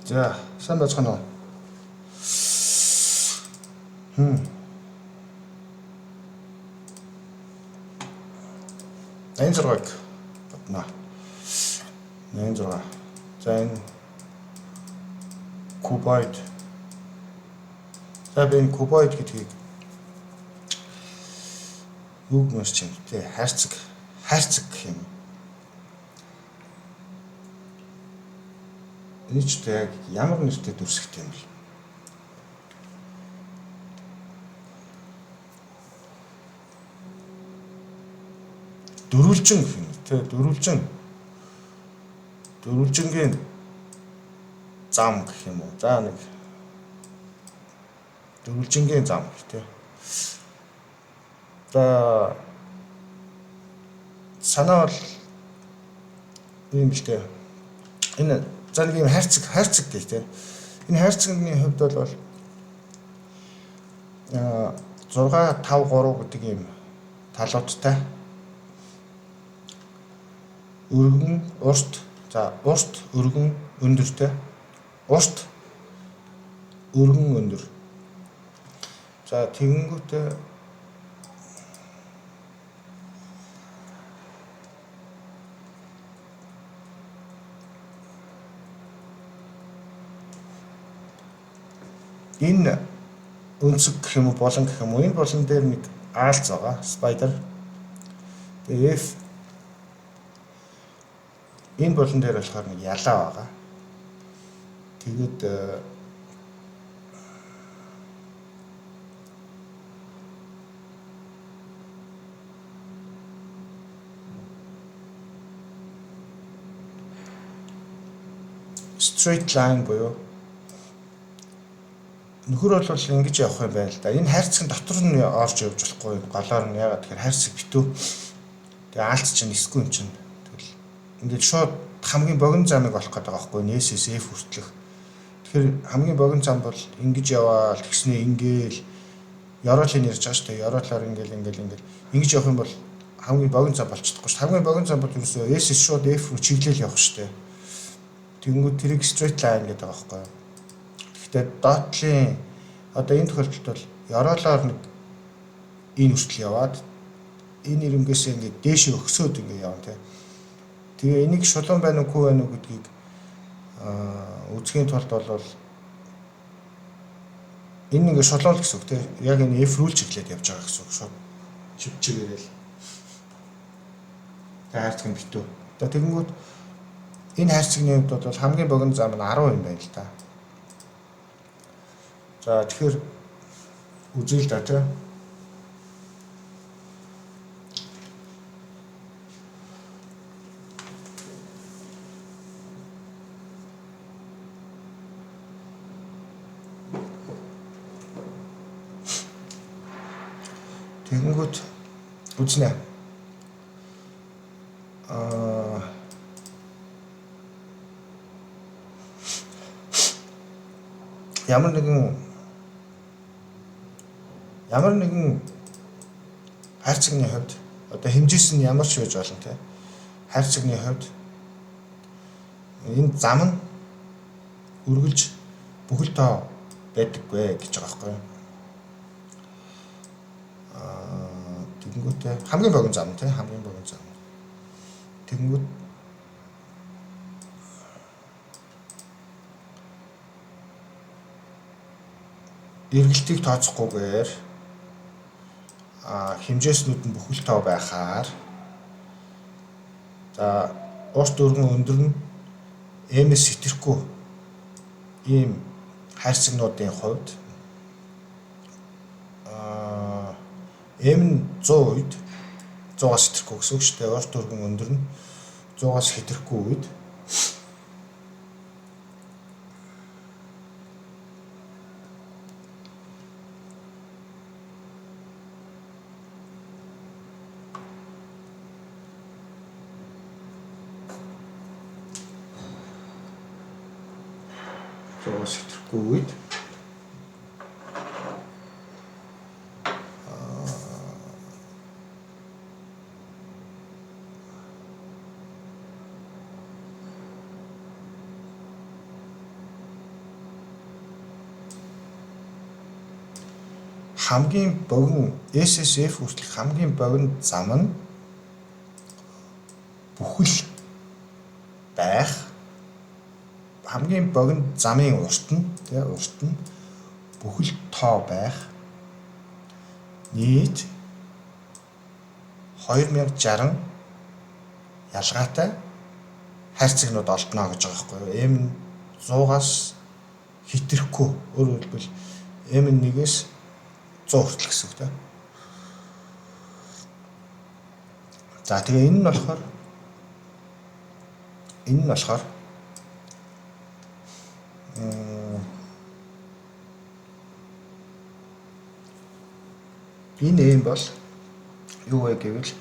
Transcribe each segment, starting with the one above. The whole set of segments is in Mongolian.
За, сайн байцгаана уу? 86-ыг бодно. 86. За, энэ кубоид. За, би энэ кубоид гэдгийг юуг уншиж юм те, хайрцаг. Хайрцаг гэх юм. Энэ ч яг ямар нэртэй дүрсгтэй юм бэ? Дөрвөлжин гэх юм те, дөрвөлжин. Дөрвөлжингийн зам гэх юм уу? За, нэг дөрвөлжингийн зам гэх те. За, санаа бол ийм л дээ. Энэ за нэг юм хайрцаг, хайрцаг гэх те. Энэ хайрцагны хувьд бол 6 5 3 гэдэг ийм талуудтай өргөн урт, за урт өргөн өндөртэй, урт өргөн өндөр. За, тэгэнгүүтээ энэ өнцөг гэх юм уу, болон гэх юм уу, энэ болон дээр нэг аалз байгаа, spider. Тэгээ F энэ болон дээр болохоор нэг ялаа байгаа. Тэгээд straight line буюу нөхөр бол ингэж явах юм байна л да. Энэ хайрцагын дотор нь орж явж болохгүй голоор нь, ягаад тэгэхээр хайрцаг битүү. Тэгээ аалц чинь эсгүй юм чинь. Тэгэл ингээд шууд хамгийн богино замыг олох гэдэг байгаа байхгүй, S-с F хүртэлх. Тэгэхээр хамгийн богино зам бол ингэж яваал тэгснээ ингээл ёроолын ярьж байгаа шүү дээ. Ёроолоор ингээл ингээл ингээл ингэж явах юм бол хамгийн богино зам болж чадахгүй шүү. Хамгийн богино зам бол ерөөсөө S-с шууд F рүү чиглэл явах шүү дээ. Тэнгүүд тэрийг straight line гэдэг байгаа байхгүй юу. Гэхдээ доотлын одоо энэ тохиолдолд бол ёроолоор нэг энэ хүртэл яваад энэ ирмгээс ингээд дээшээ өгсөөд ингээд явна тий. Тэгээ энийг шулуун байна уу, байна уу гэдгийг үзэхийн тулд бол энэ ингээд шулуун л гэсэн үг тий. Яг энэ F рүү чиглээд явж байгаа гэсэн үг шууд чиг чигээрэл. Тэгээ хайрцаг нь битүү. Одоо тэгэнгүүт энэ хайрцагны хувьд бол хамгийн богино зам нь 10 юм байна л да. За, тэгэхээр үзье л да тий. Тэгэнгүүт үзнэ. Ямар нэгэн хайрцагны хувьд одоо хэмжээс нь ямар ч байж болно те. Хайрцагны хувьд энэ зам нь үргэлж бүхэл тоо байдаггүй гэж байгаа байхгүй юу? Тэгэнгүүтээ хамгийн богино зам те, хамгийн богино зам. Тэгэнгүүт эргэлтийг тооцохгүйгээр хэмжээснүүд нь бүхэл тоо байхаар, за урт өргөн өндөр нь M-с хэтэрхгүй ийм хайрцагнуудын хувьд M нь 100 үед 100-аас хэтэрхгүй гэсэн үг шүү дээ. Урт өргөн өндөр нь 100-аас хэтэрхгүй үед 100-аас хэтэрхгүй үед Хамгийн богино SSF хүртэлх хамгийн богино зам нь бүхэл байх хамгийн богино замын урт нь тий урт нь бүхэл тоо байх нийт 2060 ялгаатай хайрцагнууд олдно гэж байгаа байхгүй юу? M 100-аас хэтрэхгүй, өөрөөр хэлбэл M 1-ээс 100 хүртэл гэсэн үг тий. За тэгээ энэ нь болохоор энэ M бол юу вэ гэвэл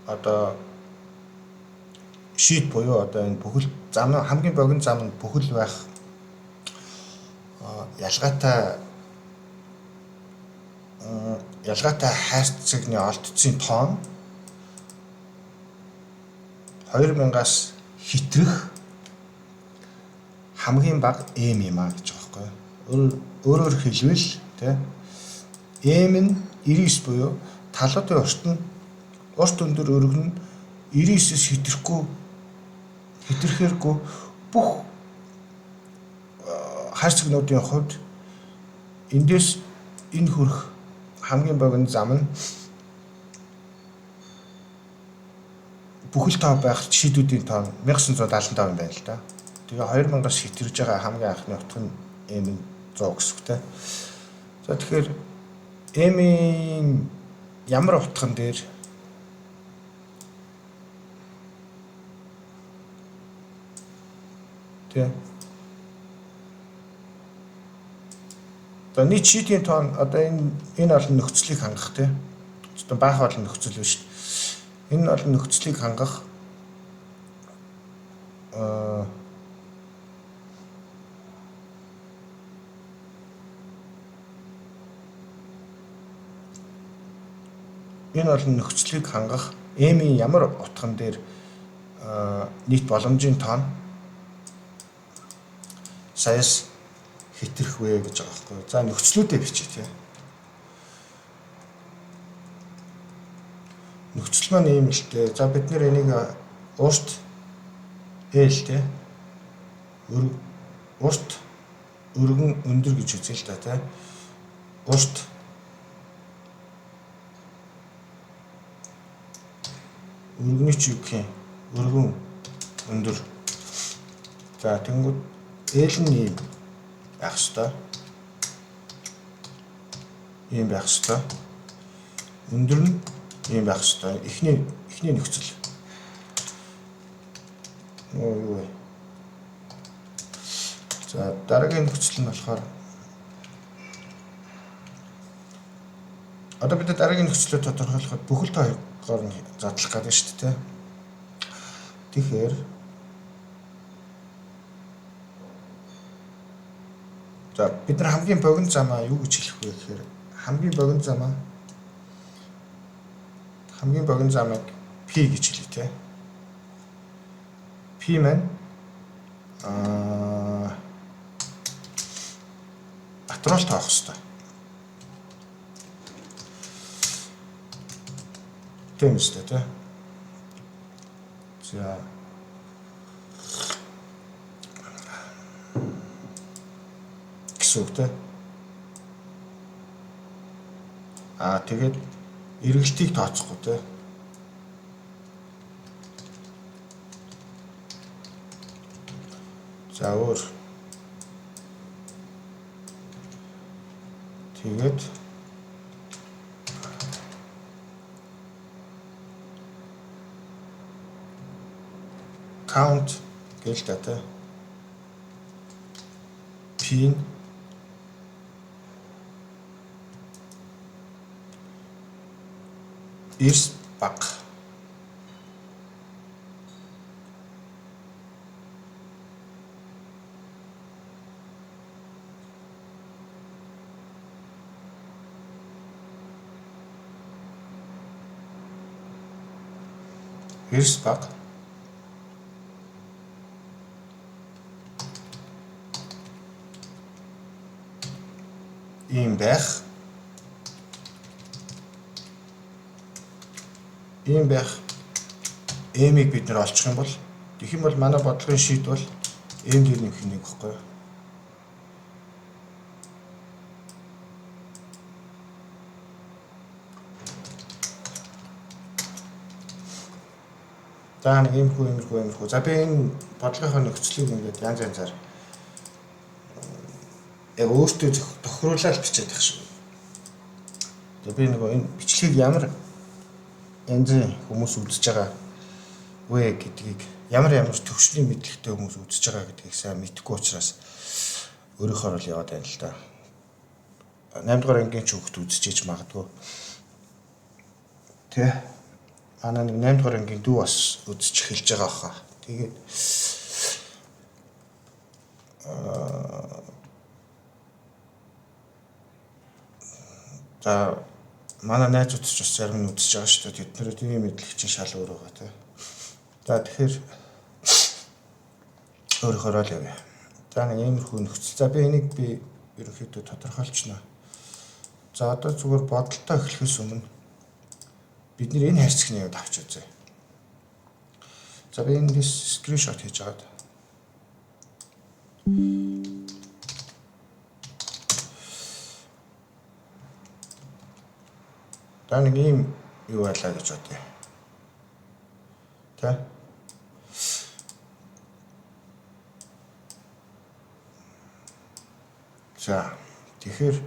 одоо шийд буюу одоо энэ бүхэл зам хамгийн богино зам нь бүхэл байх ялгаатай хайрцагны олдцын тоон 2000-аас хэтрэх хамгийн бага M юм а гэж байгаа байхгүй юу. Өөрөөр хэлбэл тий M нь 99 буюу талуудын урт нь урт өндөр өргөн нь 99-с хэтрэхээргүй бүх хайрцагнуудын хувьд эндээс энэ хүрэх хамгийн богино зам нь бүхэл тоо байх шийдүүдийн тоо 1975 юм байна л да. Тэгээ 2000-аас хэтэрж байгаа хамгийн анхны утга нь M 100 гэсэн үг те. За тэгэхээр M-ийн ямар утган дээр тий. За нийт шийдгийн тоон одоо энэ олон нөхцөлийг хангах тий. Одоо баахан олон нөхцөл биш. Энэ олон нөхцөлийг хангах энэ олон нөхцөлийг хангах M-ийн ямар утган дээр нийт боломжийн тоон саяас хэтрэх вэ гэж байгаа байхгүй. За нөхцлүүдээ бичээ тий. Нөхцөл маань ийм л дээ. За бид нэр энийг урт L тий. Урт өргөн өндөр гэж үзье л да тий. Урт өргөний чи юу гэх юм? Өргөн өндөр. За тэнгүүд L нь ийм байх ёстой. Ийм байх ёстой. Өндөр нь ийм байх ёстой. Эхний нөхцөл. Юу вэ? За дараагийн нөхцөл нь болохоор одоо бид дараагийн нөхцөлөө тодорхойлоход бүхэл тоо хоёроор нь задлах гэдэг шүү дээ. Тэгэхээр за бид нар хамгийн богино замаа юу гэж хэлэх вэ гэхээр хамгийн богино замыг P гэж хэлье те. P маань патрол тоох хэвээр. Тийм үстэй те. За гэсэн үг те. Аа тэгээд эргэлтийг тооцохгүй те. За өөр тэгээд count гээл та те. P эрс бага. Эрс бага. Ийм байх. Ийм байх M-ийг бид нэр олчих юм бол тэгэх юм бол манай бодлогын шийд бол M дээр нэмэх нэг байхгүй юу? За нэг иймэрхүү. За би энэ бодлогынхоо нөхцөлийг ингээд янз янзаар яг өөртөө тохируулаад бичээд байх шиг. За би нөгөө энэ бичлэгийг ямар янзын хүмүүс үзэж байгаа вэ гэдгийг, ямар төвшний мэдлэгтэй хүмүүс үзэж байгаа гэдгийг сайн мэдэхгүй учраас өөрийнхөө л яваад байна л да. 8 дугаар ангийн ч хүүхэд үзчихэж магадгүй. Тэ? Манай нэг 8 дугаар ангийн дүү бас үзэж эхэлж байгаа хаа. Тэгээд за манай найзууд ч бас зарим нь үзэж байгаа шүү дээ. Тэдний тийм мэдлэг чинь шал өөр байгаа тий. За тэгэхээр өөрөөхөө л явъя. За нэг иймэрхүү нөхцөл. За би энийг би ерөнхийдөө тодорхойлчихно. За одоо зүгээр бодолтой эхлэхээс өмнө бид нэр энэ хайрцагны хувьд авч үзье. За би эндээс скриншот хийж агаад. За нэг ийм юу байлаа гэж бодъё. Тэ? За тэгэхээр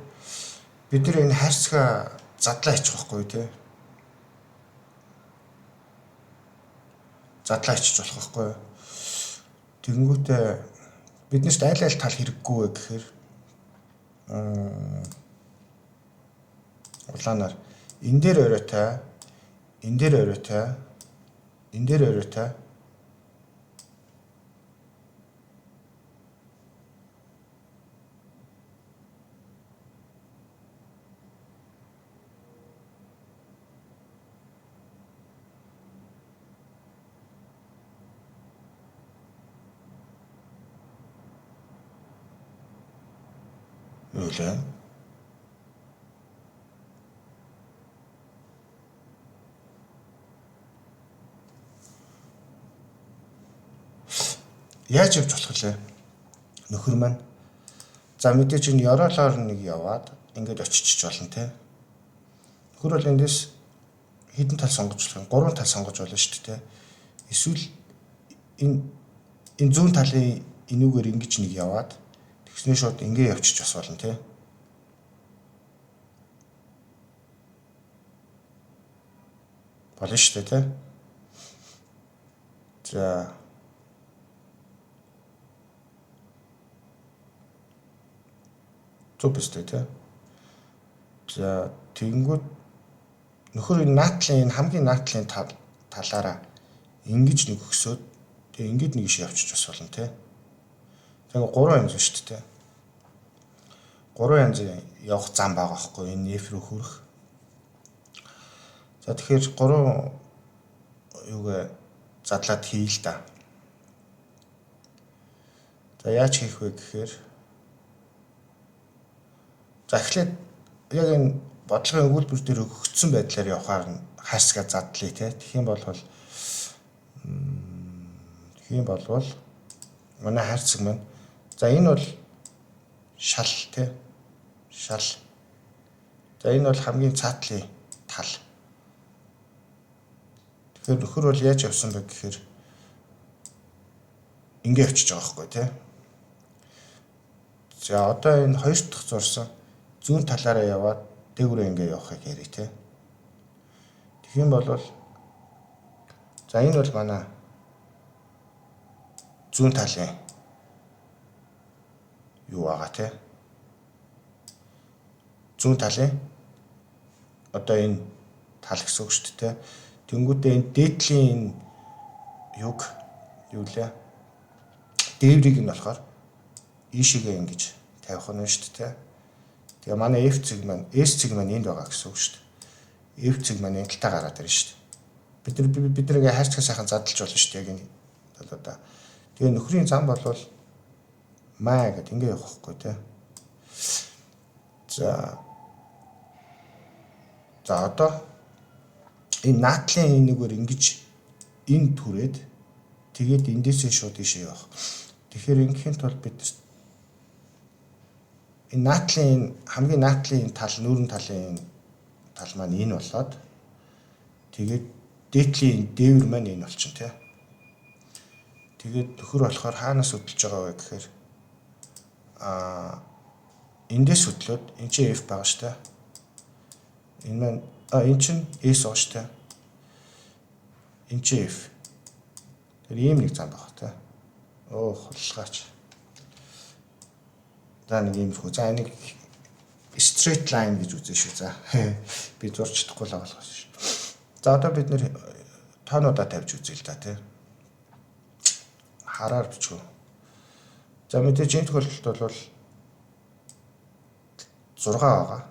бид нар энэ хайрцгаа задлаа хийчих байхгүй тий. Задлаа хийчих болох байхгүй. Тэгэнгүүтээ биднэрт аль аль тал хэрэггүй вэ гэхээр улаанаар энэ дээр оройтой, энэ дээр оройтой, энэ дээр оройтой. Юу лээ? Яаж явж болох лээ? Нөхөр маань. За мэдээж энэ ёроолоор нэг яваад ингээд очиж болно те. Нөхөр бол эндээс хэдэн тал сонгож болох юм? 3 тал сонгож болно шүү дээ. Эсвэл энэ зүүн талын энүүгээр ингэж нэг яваад тэгснээ шууд ингэ явчих бас болно те. Болно шүү дээ те. За зөв биз дээ те. За тэгэнгүүт нөхөр энэ наатлын энэ хамгийн наатлын талаараа ингэж нэг өгсөөд тэгээ ингэж нэг иш явчих бас болно те. Тэгээ 3 янз шүү дээ. 3 янзын явах зам байгаа байхгүй энэ F рүү хүрэх. За тэгэхээр 3 юугээ задлаад хий л да. За яаж хийх вэ гэхээр за эхлээд яг энэ бодлогын өгүүлбэр дээр өгөгдсөн байдлаар явахаар нь хайрцгаа задлаа те. Тэгэх юм бол манай хайрцаг маань за энэ бол шал те. Шал. За энэ бол хамгийн цаатлын тал. Тэгэхээр нөхөр бол яаж явсан бэ гэхээр ингэ явчихж байгаа байхгүй те. За одоо энэ хоёр дахь зурсан зүүн талаараа яваад дээгүүрээ ингэ явахыг ярив те. Тэгэх юм бол за энэ бол манай зүүн талын юу байгаа те. Зүүн талын одоо энэ тал гэсэн үг шүү дээ. Тэнгүүдээ энэ дээдлийн энэ юг юу лээ? Дээврийг нь болохоор ийшээгээ ингэж тавих нь шүү дээ. Тэгээ манай F цэг маань S цэг маань энд байгаа гэсэн үг шүү дээ. F цэг маань энэ талтаа гараад ирнэ шүү дээ. Бид нар ингээ хайрцаг сайхан задлж болно шүү дээ. Яг энэ талуудаа. Тэгээ нөхрийн зам болвол маа гэд ингээ явах байхгүй те. За. За одоо энэ наадлын энэгээр ингэж энэ түрээд тэгээд эндээсээ шууд ийшээ явах. Тэгэхээр ингээхийн тулд бид энэ наадлын хамгийн наадлын энэ тал нүүрэн талын энэ тал маань энэ болоод тэгээд дээдлийн дээвэр маань энэ болчихно тий. Тэгээд нөхөр болохоор хаанаас хөдөлж байгаа вэ гэхээр эндээс хөдлөөд энэ чинь F байгаа шүү дээ. Энэ маань энэ чинь S байгаа шүү дээ. Энэ чинь F. Тэр ийм нэг зам байгаа тий. Оо хулгаач. За нэг иймэрхүү. За энийг straight line гэж үзэн шүү. За би зурч чадахгүй л байгаа шүү. За одоо бид нэр тоонуудаа тавьж үзье л да тий. Хараар бичгүү. За мэдээж энэ тохиолдолд бол 6 байгаа.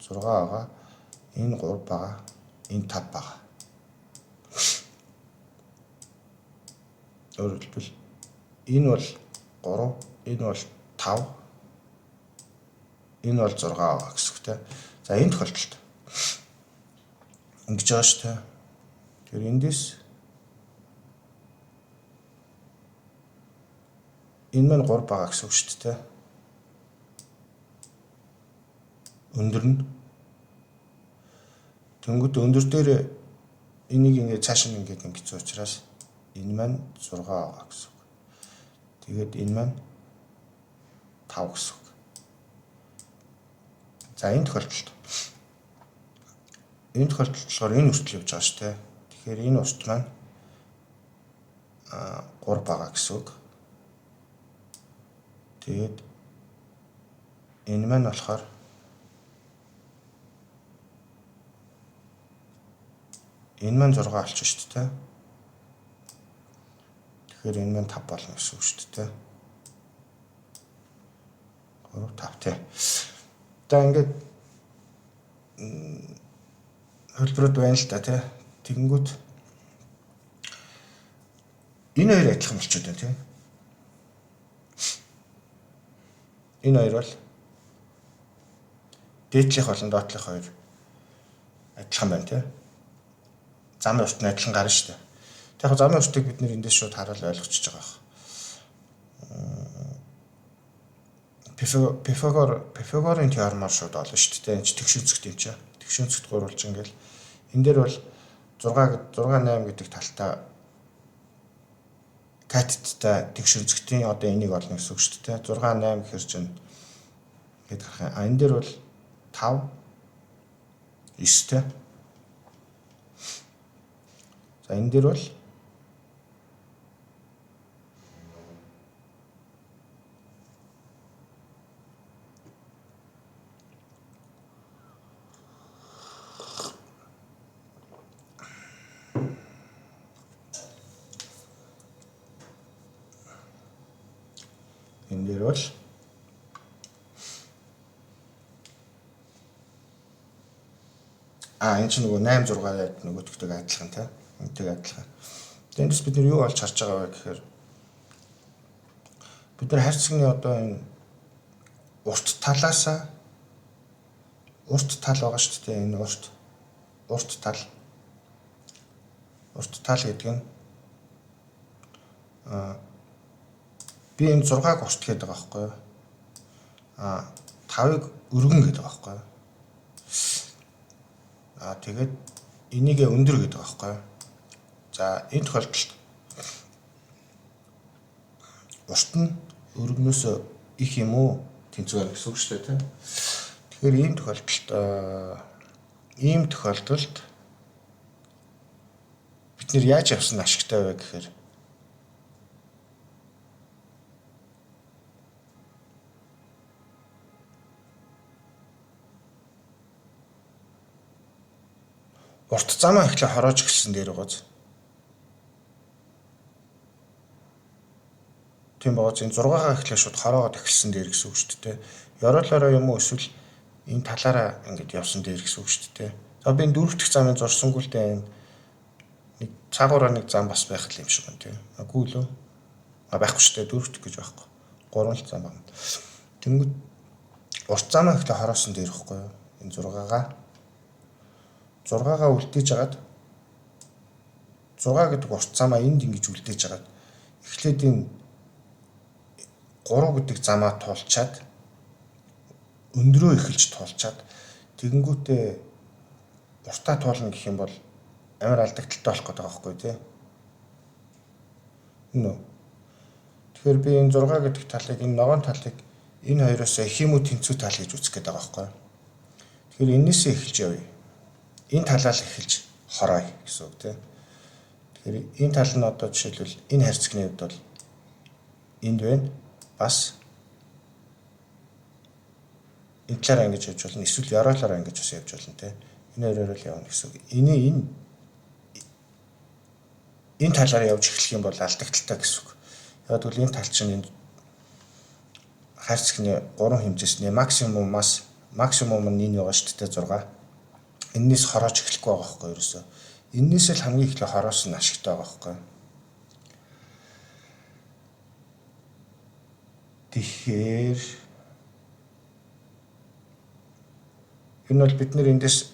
6 байгаа. Энэ 3 байгаа. Энэ 5 байгаа. Өөрөөр хэлбэл энэ бол 3, энэ бол 5, энэ бол 6 байгаа гэсэн үг те. За энэ тохиолдолд ингэж байгаа шүү дээ. Тэгэхээр эндээс энэ маань 3 байгаа гэсэн үг шүү дээ. Өндөр нь. Тэнгүүд өндөр дээр энийг ингээд цааш нь ингээд ингэсэн учраас энэ маань 6 байгаа гэсэн үг. Тэгээд энэ маань 5 гэсэн үг. За энэ тохиолдолд болохоор энэ хүртэл явж байгаа шүү дээ. Тэгэхээр энэ урт маань 3 байгаа гэсэн үг. Тэгээд энэ маань болохоор энэ маань 6 болчих шүү дээ. Тэгэхээр энэ маань 5 болно гэсэн үг шүү дээ. 3 5 тий. За ингээд хөлбөрөд байна л да тий. Тэгэнгүүт энэ хоёр адилхан болчиход байна тий. Энэ хоёр бол дээдлих болон доотлих хоёр адилхан байна тий. Замын урт нь адилхан гарна шүү дээ. Яг замын уртыг бид нэр эндээс шууд хараад ойлгочихж байгаа байх. Пифагорын теоремоор шууд олно шүү дээ. Энэ чинь тэгш өнцөгт юм чинь. Тэгш өнцөгт гурвалж ингээл энэ дээр бол 6 6 8 гэдэг талтай катеттай тэгш өнцөгтийн одоо энийг олно гэсэн үг шүү дээ. 6 8 гэхэр чинь гээд гарах юм. А энэ дээр бол 5 9 тэ. За энэ дээр бол энэ дээр бол энэ чинь нөгөө 8 6 нөгөөтгтэйг адилхан тий. Энтэйг адилхан. Тэгээд эндээс бид нар юу олж харж байгаа вэ гэхээр бид нар хайрцагны одоо энэ урт талаасаа урт тал байгаа шүү дээ. Энэ урт тал. Урт тал гэдэг нь би энэ 6-аг урт гэдэг байгаа байхгүй юу? 5-ыг өргөн гэдэг байгаа байхгүй юу? Тэгээд энийгээ өндөр гэдэг байгаа байхгүй юу? За энэ тохиолдолд урт нь өргөнөөс их юм уу тэнцвэр байна гэсэн үг шүү дээ тийм. Тэгэхээр ийм тохиолдолд бид нэр яаж явсан ашигтай вэ гэхээр урт замаа эхлээ хороож гисэн дээр байгааз. Тийм байгааз энэ 6-аа эхлээ шууд хороогоод эхэлсэн дээр гэсэн үг шүү дээ. Ёроолоороо юм уу эсвэл энэ талаараа ингэж явсан дээр гэсэн үг шүү дээ. За би энэ дөрөв дэх замын зурсангүй л дээ энэ нэг цаагаараа нэг зам бас байх юм шиг байна тийм. Агүй лөө. Байхгүй шүү дээ. Дөрөв дэх гэж байхгүй. Гурван л зам байна. Тэнгүүд Урт замаа ихтэй хороосон дээр ихгүй юу? Энэ 6-гаа 6-гаа үлдээж агаад 6 гэдэг урт замаа энд ингэж үлдээж агаад эхлээд энэ 3 гэдэг замаа туулчаад өндрөө эхэлж туулчаад тэгэнгүүтээ уртаа туулна гэх юм бол амар алдагдaltaй болох гэдэг байгаа байхгүй тий. Энэ. Тэгэхээр би энэ 6 гэдэг талыг энэ ногоон талыг энэ хоёроос их юм уу тэнцүү тал гэж үзэх гээд байгаа байхгүй. Тэгэхээр энээсээ эхэлж явъя. Энэ талаас эхэлж хороё гэсэн үг тий. Тэгэхээр энэ тал нь одоо жишээлбэл энэ хайрцагны хувьд бол энд байна. Бас энэ талаараа ингэж явж болно. Эсвэл ёроолоороо ингэж бас явж болно тий. Энэ хоёроор л явна гэсэн үг. Энэ энэ энэ талаараа явж эхлэх юм бол алдагдaltaй гэсэн үг. Яг гэвэл энэ тал чинь энэ хайрцагны 3 хэмжээсний максимумаас максимум нь энэ байгаа шүү дээ 6. Эннээс хороож эхлэхгүй байгаа байхгүй ерөөсөө. Эннээс л хамгийн эхлээ хороос нь ашигтай байгаа байхгүй. Тэгэхээр энэ бол бид нэр эндээс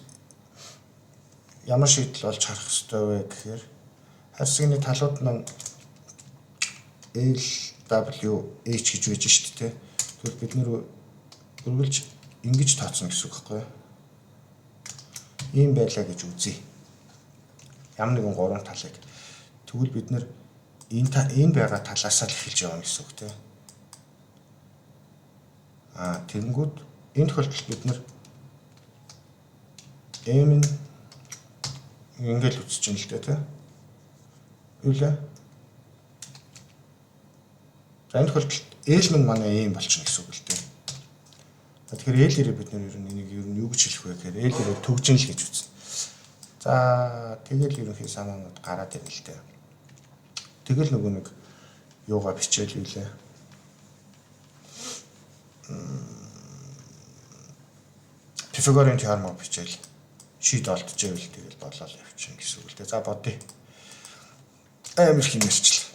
ямар шийдэл олж харах ёстой вэ гэхээр хайрцагны талууд маань L W H гэж байж шүү дээ. Тэгвэл бид нэр үргэлж ингэж тооцно гэсэн үг байхгүй юу? Ийм байлаа гэж үзье. Ямар нэгэн гурван талыг. Тэгвэл бид нэр энэ байгаа талаасаа л эхэлж явна гэсэн үг тийм. Аа тэгэнгүүт энэ тохиолдолд бид нэр M нь ингээл үзэж байна л дээ тийм. Юу лээ? За энэ тохиолдолд L минь манай ийм болчихно гэсэн үг л дээ. Тэгэхээр L-ээрээ бид нэр ер нь энийг ер нь юу гэж хэлэх вэ гэхээр L-ээрээ төгжин л гэж үзнэ. За тэгэл ерөнхий санаанууд гараад ирнэ л дээ. Тэгэл нөгөө нэг юугаа бичээл юу лээ. Пифагорын теорем бичээл шийд олдчихвэл тэгэл болоод явчихна гэсэн үг л дээ. За бодъё. Амар их юм ярьчлаа.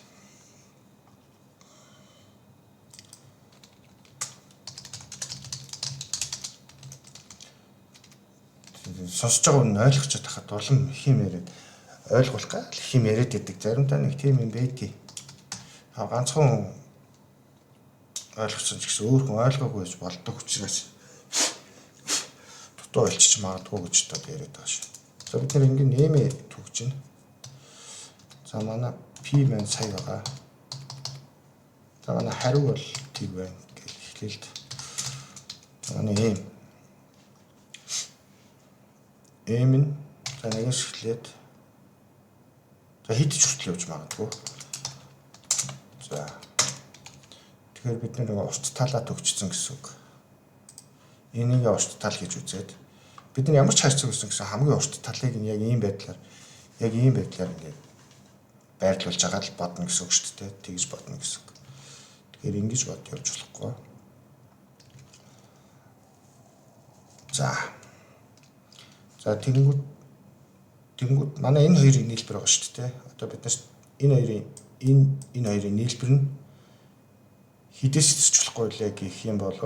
Сонсож байгаа хүн ойлгож чадахад улам их юм яриад ойлгуулах гал их юм яриад байдаг. Заримдаа нэг тийм юм байдгийг. А ганцхан ойлгосон ч гэсэн өөр хүн ойлгоогүй байж болдог учраас дутуу ойлчих магадгүй гэж тод яриад байгаа шүү. За бид нэр ингэ нэмээ түгж байна. За манай P маань сая байгаа. За манай хариу бол тэг байна гэж эхлэв л. За манай M. M нь за нэгээс эхлээд за хэд ч хүртэл явж магадгүй. За тэгэхээр бид нэг урт талаа төгчсөн гэсэн үг. Энийг урт тал гэж үзээд бид нар ямар ч хайрцаг гэсэн гэсэн хамгийн урт талыг нь яг ийм байдлаар ингээд байрлуулж байгаа л бодно гэсэн үг шүү дээ. Тэгж бодно гэсэн үг. Тэгэхээр ингэж бод явж болохгүй. За. За тэгэнгүүт манай энэ хоёрын нийлбэр байгаа шүү дээ. Одоо бид нар энэ хоёрын энэ хоёрын нийлбэр нь хідээс эцэж болохгүй лээ гэх юм бол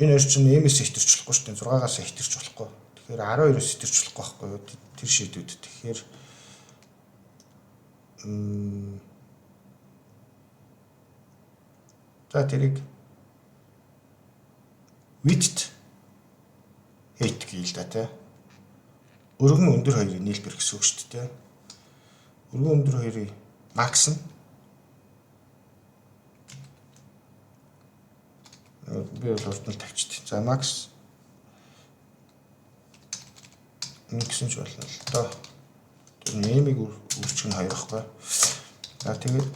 энэ хоёр чинь M-ээс хэтэрч болохгүй шүү дээ. 6-аас хэтэрч болохгүй. Тэгэхээр 12-оос хэтэрч болохгүй байхгүй юу? Тэр шийдвүүд. Тэгэхээр за тэрийг width height гээл да тий. Өргөн өндөр хоёрын нийлбэр гэсэн үг шүү дээ. Өргөн өндөр хоёрын max нь би бол урд нь тавьчихсан. За max гэсэн ч болно л доо. Тэр нэмийг үржих нь 2 байхгүй. За тэгээд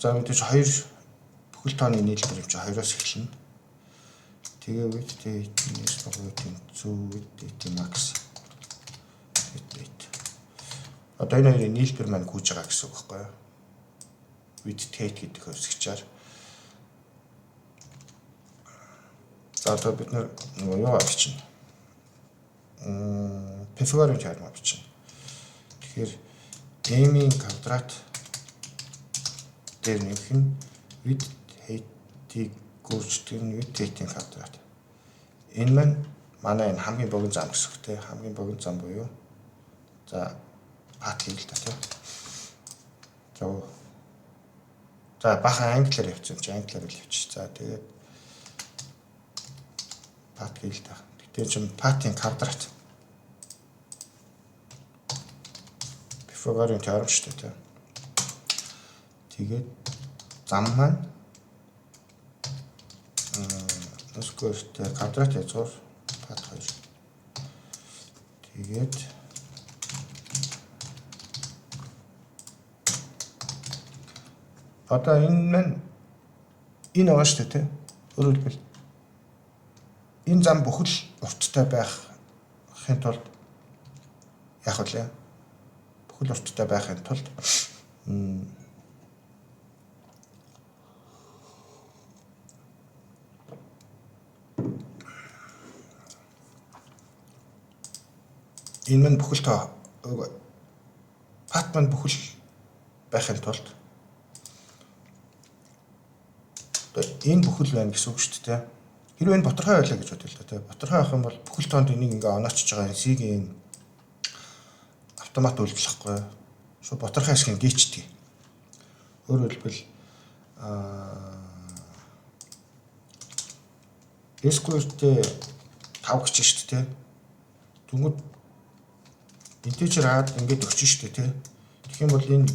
за мэдээж хоёр бүхэл тооны нийлбэр юм чи 2-оос эхэлнэ. Тэгээ width height-нээс баггүй тэнцүү width max width. Одоо энэ хоёрын нийлбэр маань гүйж байгаа гэсэн үг байхгүй юу? Width height гэдэг хувьсгчаар. За одоо бид нөгөө юу авчихна? Пифагорын теорем авчихна. Тэгэхээр m-ийн квадрат дээр нэмэх нь Width height-ийг гүйцэтгэх нь width height-ийн квадрат. Энэ маань манай энэ хамгийн богино зам гэсэн үг те. Хамгийн богино зам буюу за path хийл та те. За за бахан англиар явчихсан чи англиар л явчих. За тэгээд path хийл та. Гэтэ чинь path-ийн квадрат. Пифагорын теорем шүү дээ те. Тэгээд зам маань square-тэй квадрат язгуур path 2. Тэгээд одоо энэ маань энэ байгаа шүү дээ, тэ. Өөрөөр хэлбэл энэ зам бүхэл урттай байхын тулд яах вэ? Бүхэл урттай байхын тулд энэ маань бүхэл тоо path маань бүхэл байхын тулд энэ бүхэл байна гэсэн үг шүү дээ. Хэрвээ энэ бутархай байлаа гэж бодъё л да, тий. Бутархай авах юм бол бүхэл тоонд энийг ингээ оноочж байгаа энэ C-ийн автомат үйлчлэхгүй. Шууд бутархай хэсгийг гийчдэг. Өөрөөр хэлбэл S square-тэй 5 гэж шүү дээ, тий. Тэнгүүд integer a-д ингээд өгч шүү дээ, тий. Тэгэх юм бол энэ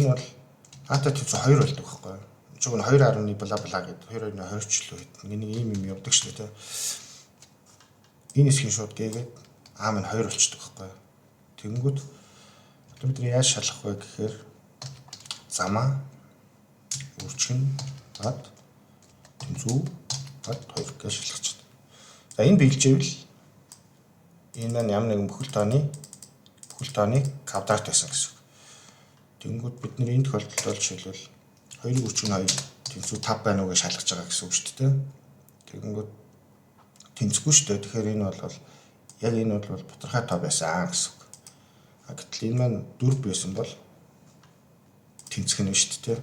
бол a-та тэнцүү 2 болдог байхгүй юу? Чуг нь 2.1 бла бла гэдэг 2.20 ч л хэд нэг ийм юм явдаг шүү дээ, тий. Энэ хэсгийг шууд гээгээд а минь 2 болчдөг байхгүй юу? Тэнгүүд одоо бид яаж шалгах вэ гэхээр замаа үржих нь бад тэнцүү бад 2 гэж шалгах. За энэ биелжээвэл энэ маань ямар нэгэн бүхэл тооны квадрат байсан гэсэн үг. Тэнгүүд бид нэр энэ тохиолдолд бол жишээлбэл 2-ыг үржих нь 2 тэнцүү 5 байна уу гэж шалгаж байгаа гэсэн үг шүү дээ. Тэнгүүд тэнцэхгүй шүү дээ. Тэгэхээр энэ бол яг энэ бол бутархай тоо байсан гэсэн үг. А гэтэл энэ маань 4 байсан бол тэнцэх нь шүү дээ.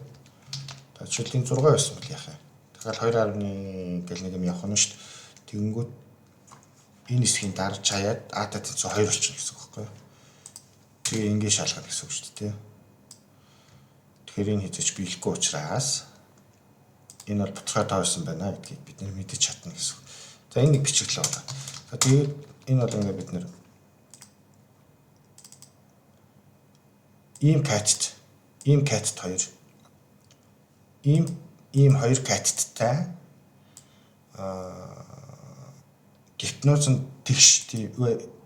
За жишээлбэл энэ 6 байсан бол яах вэ? Тэгэхээр 2.1 гэл нэг юм явах нь шүү дээ. Тэнгүүд энэ хэсгийг дарж хаяад а-та тэнцүү 2 болчихно гэсэн үг байхгүй юу? Тэгээ ингэ шалгах гэсэн үг шүү дээ. Тэгэхээр энэ хэзээ ч биелэхгүй учраас энэ бол бутархай тоо байсан байна гэдгийг бид нэр мэдэж чадна гэсэн үг. За энэ нэг бичиглэл байна. За тэгээд энэ бол ингэ бид нэр ийм катет хоёр ийм хоёр катеттай гипноз нь тэгш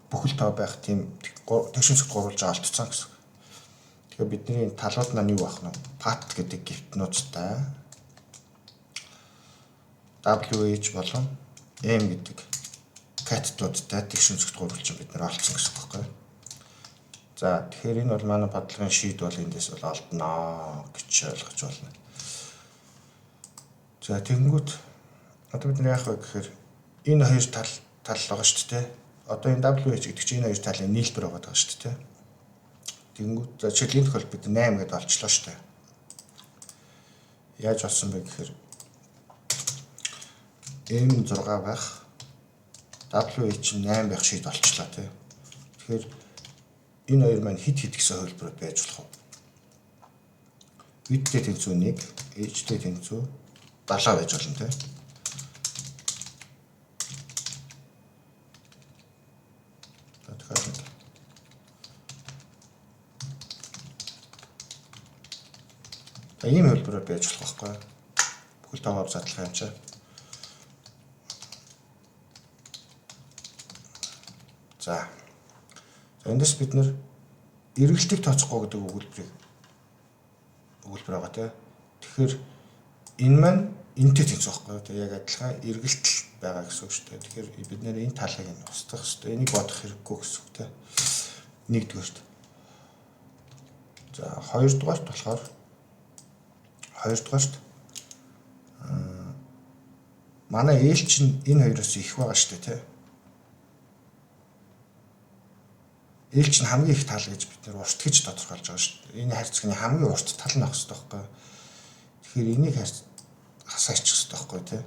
бүхэл тоо байх тийм тэгш өнцөгт гурвалж олдсон гэсэн. Тэгэхээр бидний талууд маань юу байх нь? Path гэдэг гипнозтай WH болон M гэдэг катетуудтай тэгш өнцөгт гурвалж бид нэр олдсон гэсэн үг байхгүй юу? За тэгэхээр энэ бол манай бодлогын шийд бол эндээс бол олдноо гэж ойлгож байна. За тэгэнгүүт одоо бид нар яах вэ гэхээр энэ хоёр тал байгаа шүү дээ. Одоо энэ WH гэдэг чинь энэ хоёр талын нийлбэр байгаа шүү дээ. Тэгэнгүүт за жишээл энэ тохиолдолд бид 8 гэдээ олчлоо шүү дээ. Яаж олсон бэ гэхээр M6 байх, WH 8 байх шийд олчлоо тий. Тэгэхээр энэ хоёр маань хэд хэд гэсэн хувилбарууд байж болох вэ? Width-тэй тэнцүү 1, H-тэй тэнцүү 70 байж болно тий. За ийм хувилбараар байж болох байхгүй. Бүхэл тоогоор задлах юм чи. За. За эндээс бид нэр эргэлтийг тооцохгүй гэдэг өгүүлбэр байгаа тий. Тэгэхээр энэ маань энэтэй тэнцэх байхгүй. Тэгээ яг адилхан эргэлт байгаа гэсэн үг шүү дээ. Тэгэхээр бид нэр энэ талыг нь устгах хэрэгтэй. Энийг бодох хэрэггүй гэсэн үг тий. Нэгдүгээрт. За хоёрдугаарт болохоор манай ээл чинь энэ хоёроос их байгаа шүү дээ тий. Ээл чинь хамгийн их тал гэж бид нэр урт гэж тодорхойлж байгаа шүү дээ. Энэ хайрцагны хамгийн урт тал нь авах хэрэгтэй байхгүй. Тэгэхээр энийг хасаачих хэрэгтэй байхгүй тий.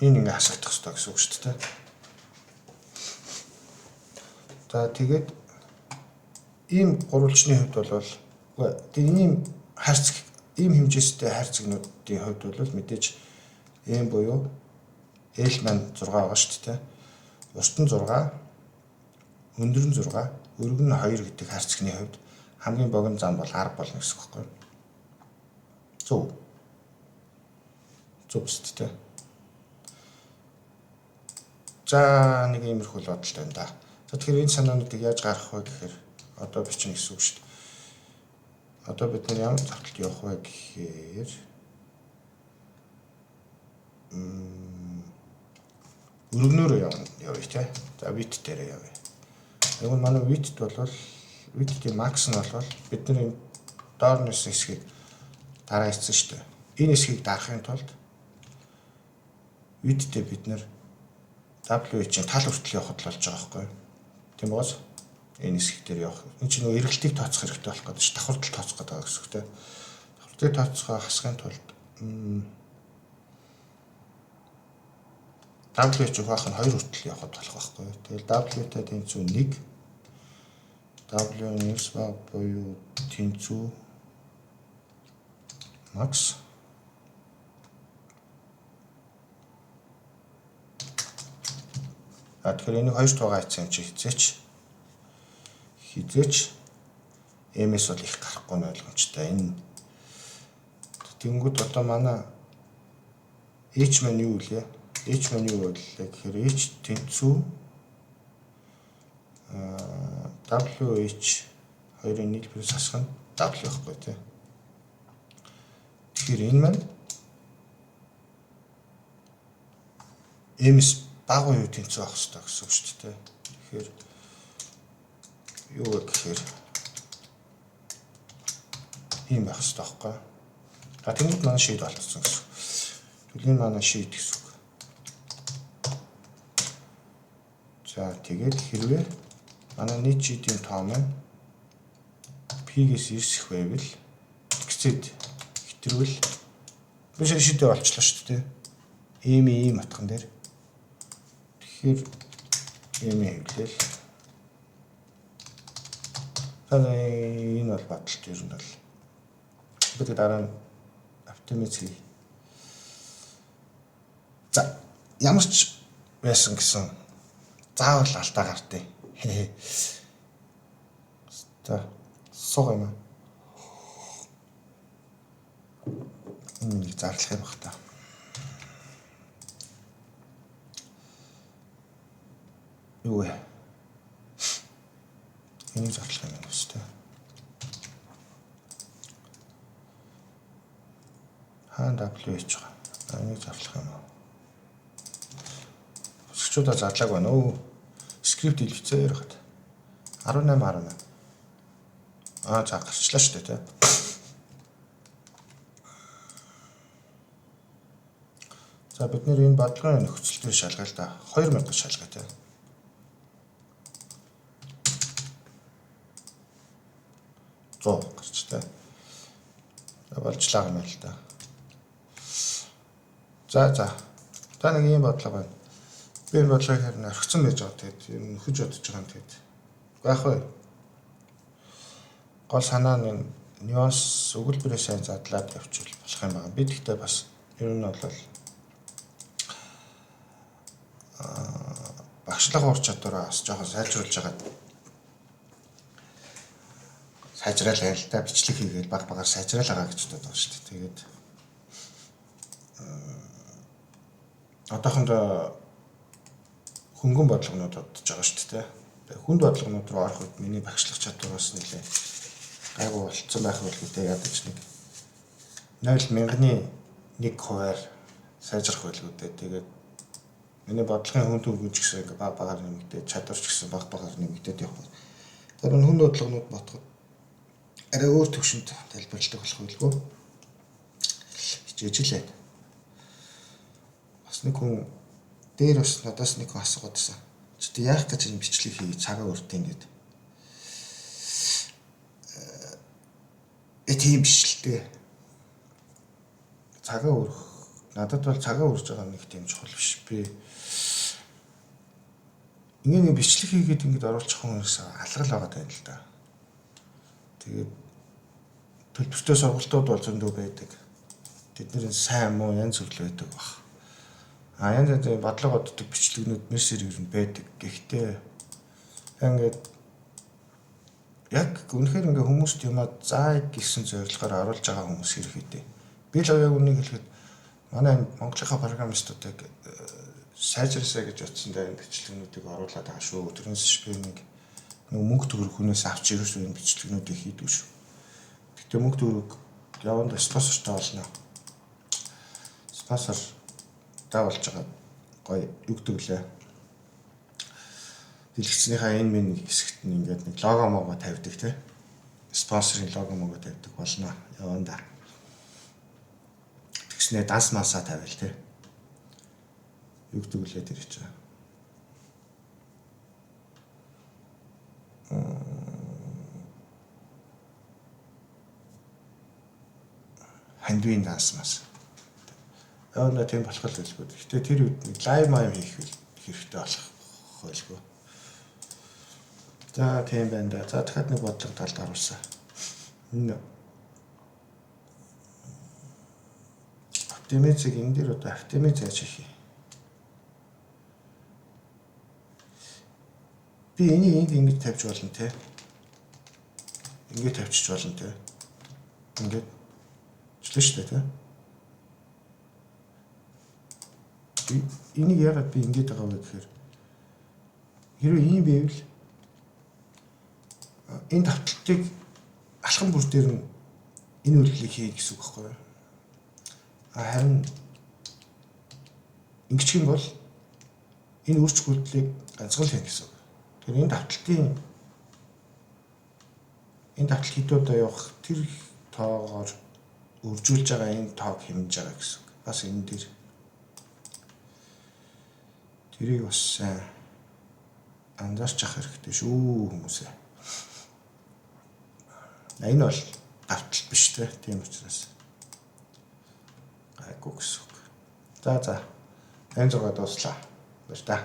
Энэ ингээ хасагдах хэрэгтэй гэсэн үг шүү дээ. За тэгээд ийм гурвалжны хувьд бол тэгээ ийм хайрцаг ийм хэмжээстэй хайрцагнуудын хувьд бол мэдээж M буюу L маань 6 байгаа шүү дээ. Урт нь 6, өндөр нь 6, өргөн нь 2 гэдэг хайрцагны хувьд хамгийн богино зам бол 10 болно гэсэн үг байхгүй юу? Зөв. Зөв шүү дээ. За нэг иймэрхүү л бодолтой байна да. За тэгэхээр энэ санаануудыг яаж гаргах вэ гэхээр одоо бичнэ гэсэн үг шүү дээ. Одоо бид нар ямар давталт явах вэ гэхээр өргөнөөрөө явъя тий. За width дээрээ явъя. Яг нь манай width бол width-ийн max нь бол бид нар энэ доор нэсэн хэсгийг дараа хийсэн шүү дээ. Энэ хэсгийг дарахын тулд width-тэй бид нар W-ийн тал хүртэл явахад л болж байгаа байхгүй юу? Тийм боос энэ хэсэг дээр явах. Энэ чинь нөгөө эргэлтийг тооцох хэрэгтэй болох гэдэг чинь давхардал тооцох гэдэг байгаа гэсэн үг тийм. Давхардыг тооцохоо хасахын тулд W чинь хуваах нь 2 хүртэл явахад болох байхгүй юу? Тэгэл W-тай тэнцүү 1 W нэрс баг буюу тэнцүү max. А тэгэхээр энийг 2 тугаа хийсэн юм чи хизээч MS бол их гарахгүй нь ойлгомжтой. Энэ тэнгүүд одоо манай H маань юу вэ? H маань юу вэ гэхээр H тэнцүү WH хоёрын нийлбэрээс хасах нь W байхгүй тий. Тэгэхээр энэ маань MS багуу юу тэнцүү авах хэрэгтэй гэсэн үг шүү дээ. Тэгэхээр юу вэ гэхээр ийм байх хэрэгтэй байхгүй. А тэнгууд манай шийд болцсон гэсэн. Тэгвэл энэ манай шийд гэсэн үг. За тэгээд хэрвээ манай нийт шийдийн тоо маань P-гээс ирсэх байвал тэгсэд хэтрвэл биш шийдээ олчлоо шүү дээ. Ийм ийм утган дээр. Тэгэхээр ийм хэвлэл. За энэ бол баталт ер нь бол бид дараа нь оптимиз хий. За ямар ч байсан гэсэн заавал алдаа гартыг. За сууг юм аа. Энийг зарлах юм бах та. Юу вэ? Энийг зарлах юм байна шүү дээ. Хаана WH байгаа. Энийг зарлах юм аа. Өсгчүүдээ зарлааг байна өө. Скрипт илгэцээр хат. 18 18. Аа за гарчлаа шүү дээ тий. За бид нэр энэ бодлогын нөхцөлтөөр шалгая л да. 2000 шалгая тий. 100 гарч тий. За болжлаа юм л да. За за. Та нэг ийм бодлого байна. Би энэ бодлогыг харин орхисон байж байгаа. Тэгээд ер нь нөхөж бодож байгаа юм тэгээд. Байх вэ? Гол санаа нь нюанс өгүүлбэрээ сайн задлаад явчихвал болох юм байна. Би тэгтээ бас ер нь бол багшлах ур чадвараа бас жоохон сайжруулж байгаа. Сайжраал байл та бичлэг хийгээл баг багаар сайжраал байгаа гэж бодод байгаа шүү дээ. Тэгээд одоохондоо хөнгөн бодлогонууд бодож байгаа шүү дээ. Тэгээд хүнд бодлогонууд руу орох үед миний багшлах чадвар бас нэлээ гайгүй болцсон байх бол гэдэг ядаж нэг 0.1000-ны 1%-аар сайжрах байлгүй дээ. Тэгээд миний бодлогын хүнд хөнгөн ч гэсэн ингээ баг багаар нэмэгдээд чадвар ч гэсэн баг багаар нэмэгдээд явах. Тэр нь хүнд бодлогонууд ботход Арай өөр төвшөнд тайлбарладаг болох байлгүй. Хичээж лээ. Бас нэг хүн дээр бас надаас нэг хүн асуугаад байсан. Чи яах гэж энэ бичлэг хий цагаа өртөө ингээд. Тийм биш л дээ. Цагаа өрөх надад бол цагаа өрж байгаа нэг тийм чухал биш. Би ингээ нэг бичлэг хийгээд ингээд оруулчих хүмүүс алгал байгаа тань л да. Тэгээд төлбөртэй сургалтууд бол зөндөө байдаг. Тэдний сайн муу янз бүр байдаг баг. А янз янзын бодлого боддог бичлэгнүүд нэр сэргээр нь байдаг. Гэхдээ ингээд яг үнэхээр ингээ хүмүүст юмаа заая гэсэн зорилгоор оруулж байгаа хүмүүс хэрэгтэй. Би л яг үнийг хэлэхэд манай Монголынхаа программистуудыг сайжраасаа гэж утсан дээр энэ бичлэгнүүдийг оруулаад байгаа шүү. Тэрнээс би нэг мөнгө төгрөг хүнээс авч ерөөсөө энэ бичлэгнүүдийг хийдгүй шүү. Гэтэ мөнгө төгрөг явандаа спонсортой болно. Спонсор болж байгаа гоё юу гэдэг лээ. Дэлгэцнийхаа энэ минь хэсэгт нь ингээд нэг лого могоо тавьдаг те. Спонсорын лого могоо тавьдаг болно явандаа. Тэгснээ данс мансаа тавиал те. Юу гэдэг лээ тэр чинь. Хандвийн данс мас. Явандаа тийм болох л байлгүй. Гэтэ тэр үед нэг лайв майм хийх хэрэгтэй болох байлгүй. За тийм байна да. За дахиад нэг бодлого талд оруулсан. Энэ оптимизыг энэ дээр одоо оптимиз яаж хийх юм? Би энийг энд ингэж тавьж болно те. Ингэж тавьчих болно те. Ингээд члээ шүү дээ те. Энийг яагаад би ингэж байгаа вэ гэхээр хэрвээ ийм байвал энэ давталтыг алхам бүр дээр нь энэ үйлдэлийг хий гэсэн үг байхгүй юу? Харин ингэчих юм бол энэ үржих үйлдэлийг ганцхан л хийнэ гэсэн үг. Тэгэхээр энэ давталтын энэ давталт хэд удаа явах тэр тоогоор үржүүлж байгаа энэ тоог хэмнэж байгаа гэсэн үг. Бас энэ дээр тэрийг бас сайн анзаарч авах хэрэгтэй шүү хүмүүсээ. Энэ бол давталт биш те. Тийм учраас гайгүй гэсэн үг. За за. 86 дууслаа. Баяр та.